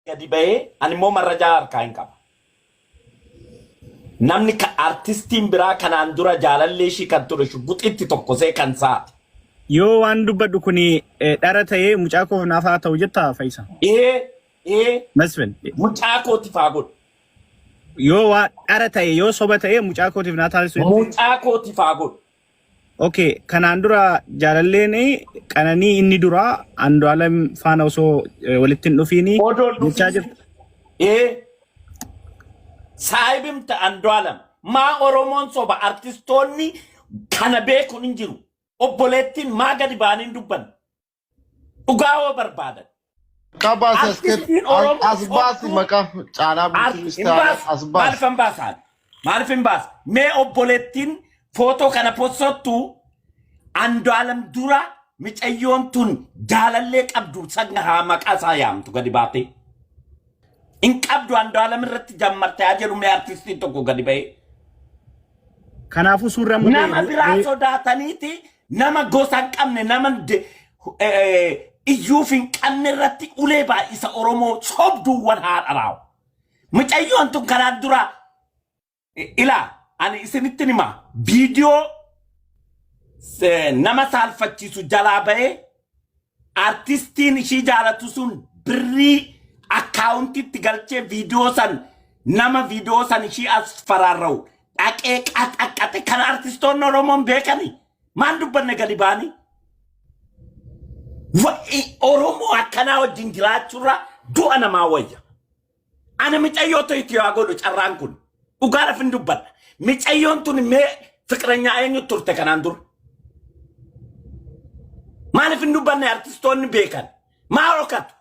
Gadi bahee ani immoo marrajaa harkaa hin qaba. Namni ka artistiin biraa kanaan dura jaalallee ishii kan ture shugguxitti tokkosee kan saate. Yoo waan dubbadhu kun dhara ta'ee mucaa koof naaf haa ta'u jettaa Fayyisa? Ee ee Masfin mucaa kootiif haa godhu. Yoo waa dhara ta'e yoo soba ta'e mucaa kootiif naa taasisu jettee? Mucaa kootiif haa godhu. Okay, kanaan dura jaalalleen Qananii inni duraa Andu'aalam faana osoo walitti hin dhufiini Odoo hin jechaa dhufiin. jirta. Ee saahibimta Andu'aalam maa Oromoon soba artistoonni kana beekuun hin jiru. Obboleettiin maa gadi ba'anii hin dubbanne. Dhugaa hoo barbaadan. Maqaa baasi as kennu. Artistiin Oromoo As baasi sobduu maqaa caalaa bultuunis hin taane baasu. as baasi. Maaliif hin baasaan? Maaliif hin baasu? Mee obboleettiin footoo kana possottu Andu'aalam dura micayyoon tun jaalallee qabdu san haa maqaa isaa yaamtu gadi baatee. Hin qabdu Andu'aalam irratti jammarte haa jedhu mee artistiin tokko gadi ba'ee. Kanaafuu suurri amma Nama ba'e biraa sodaataniiti nama gosa hin qabne nama iyyuuf hin qabne irratti ulee baay'isa Oromoo sobduuwwan haa dharaawu. Mucayyoon tun kanaan dura ilaa ani isinitti hima viidiyoo nama saalfachiisu jalaa ba'ee artistiin ishii jaalatu sun birrii akkaawuntitti galchee viidiyoo san nama viidiyoo san ishii as faraarra'u dhaqee qaxaqqaxe kan artistoonni Oromoon beekani maan dubbanne gadi ba'anii. Oromoo akkanaa wajjin jiraachuurra du'a namaa wayya. Ana micayyoo itti yaa godhu carraan kun. Dhugaadhaaf hin dubbadha. Micayyoon tun mee fiqiranyaa eenyu turte kanaan dura? Maaliif hin dubbanne artistoonni beekan? Maa dhokatu?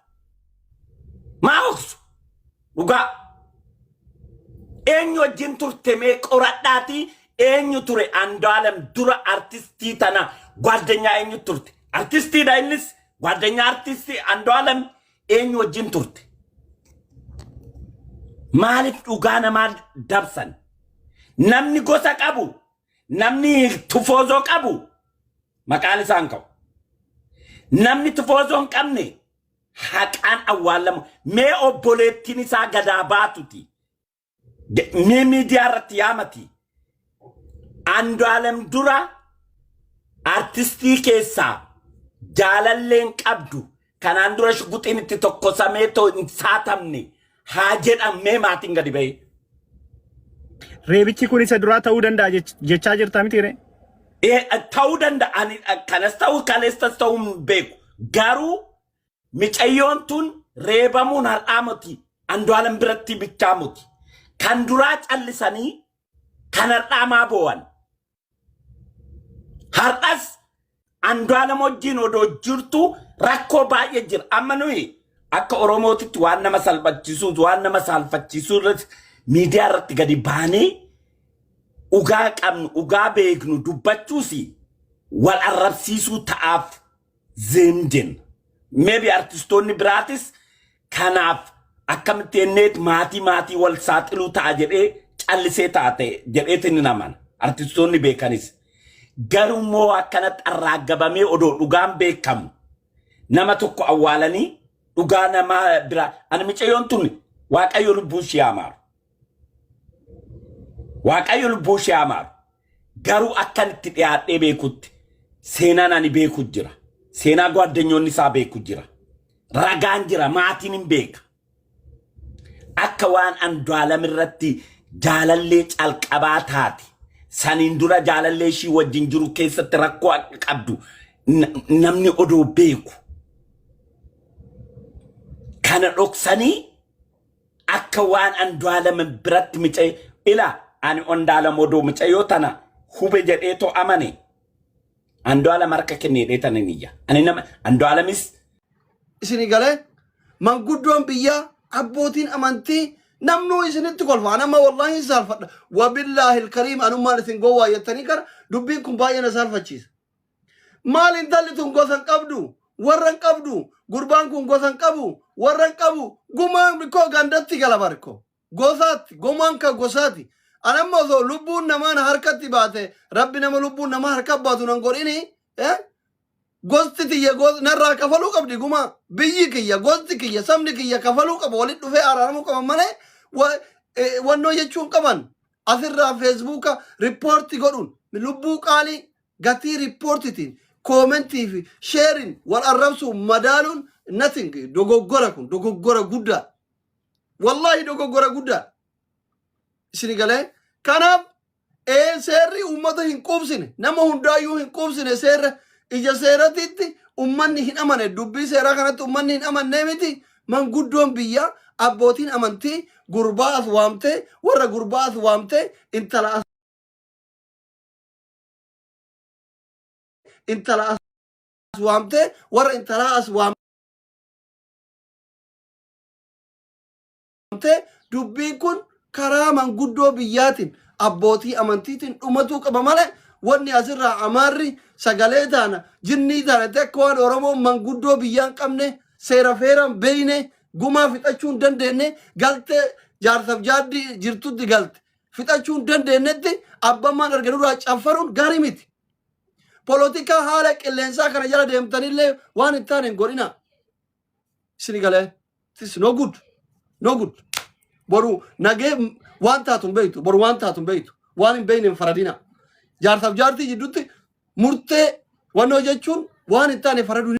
Maa dhoksu? Dhugaa. Eenyu wajjin turte mee qoradhaatii eenyu ture Andu'aalam dura artistii tana gwaaddanyaa eenyu turte? Artistiidha innis gwaaddanyaa artistii Andu'aalam eenyu wajjin turte? Maaliif dhugaa namaa dabsan? Namni gosa qabu, namni tufoozoo qabu maqaan isaan ka'u. Namni tufoozoo hin qabne haqaan awwaalamu. Mee obboleettiin isaa gadaa baatuti. Mee miidiyaa irratti yaamati. Andu'aalem dura artistii keessaa jaalalleen qabdu kanaan dura shuguxiin itti tokkosamee too hin saatamne haa jedhamee maatiin gadi ba'ee. Reebichi kun isa duraa ta'uu danda'a jechaa jirta miti ree? Ta'uu danda'a. Ani kanas ta'uu kaleessas ta'uu hin beeku. Garuu Micayyoon tun reebamuun har'aa miti. Andu'aalam biratti bichaa miti. Kan duraa callisanii kan har'aa maa boo'an. Har'as Andu'aalam wajjin odoo jirtu rakkoo baay'ee jira. Amma nuyi akka Oromootitti waan nama salphachiisuu waan nama saalfachiisuu irratti miidiyaa irratti gadi baanee dhugaa qabnu dhugaa beeknu dubbachuus wal arrabsiisuu ta'aaf zeem jenna. Maybe artistoonni biraatis kanaaf akkamitti enneet maatii maatii wal saaxiluu ta'a jedhee callisee ta'a ta'e jedheetiin hin amana. Artistoonni beekanis. Garuu immoo akkanatti arraagabamee odoo dhugaan beekamu nama tokko awwaalanii dhugaa nama biraa ani micayyoon tun Waaqayyo lubbuu ishee haa maaru. Waaqayyo lubbuu ishee haa maaru. Garuu akkan itti dhiyaadhee beekutti seenaan ani beeku jira. Seenaa gwaaddanyoonni isaa beeku jira. Ragaan jira maatiin hin beeka. Akka waan Andu'aalam irratti jaalallee calqabaa taate saniin dura jaalallee ishii wajjin jiru keessatti rakkoo akka qabdu namni odoo beeku. Kana dhoksanii akka waan Andu'aalam biratti micayyo ila ani Andu'aalam odoo micayyoo tana hube jedhee too amane Andu'aalam harka kenneedhee tana niyya. Ani nama Andu'aalamis Isinii galee manguddoon biyyaa abbootiin amantii namnuu isinitti kolfa. An amma wallaahi hin saalfadha. Wabillaahi ilkariim anummaan isin gowwaa jettanii kana dubbiin kun baay'ee na saalfachiisa. Maal intalli tun gosa hin qabdu, warra hin qabdu, gurbaan kun gosa hin qabu, warra hin qabu, gumaan koo gandatti gala barko. Gosaatti, gumaan kan gosaati. An amma osoo lubbuun namaa na harkatti baate, rabbi nama lubbuun namaa harka baatu nan godhini, eh? Gosti tiyya narraa kafaluu qabdi gumaa. Biyyi kiyya, gosti kiyya, sabni kiyya kafaluu qaba. Walitti dhufee araaramuu qaba malee wannoo jechuun qaban. Asirraa feesbuuka riippoorti godhuun lubbuu qaalii gatii riippoortitiin koomentii fi sheerin wal arrabsuun madaaluun nothing dogoggora kun dogoggora guddaa. Wallaahi dogoggora guddaa. Isini galee kanaaf ee seerri uummata hin quubsine nama hundaayyuu hin quubsine seerra ija seeratitti uummanni hin amane dubbii seeraa kanatti uummanni hin amanne miti manguddoon biyyaa abbootiin amantii gurbaa as waamtee warra gurbaa as waamtee intala as intala as waamtee warra intalaa as waamtee dubbiin kun karaa manguddoo biyyaatiin abbootii amantiitiin dhumatuu qaba malee wanni asirraa amaarri sagalee taana jinnii taana itti akka waan Oromoon manguddoo biyyaa hin qabne seera feeraan beeyne gumaa fixachuu hin dandeenye galtee jaarsaaf jaaddii jirtutti galte fixachuu hin dandeenyetti abbammaan arganurraa caffaruun gaarii miti. Polotikaa haala qilleensaa kana jala deemtanillee waan hin taane hin godhina. Isini galee. This is no good. No good. Boru nagee waan taatu hin beektu. Boru waan taatu hin beektu. Waan hin beekne hin faradina. Jaarsaaf jaartii jidduutti murtee wannoo jechuun waan hin taane faraduu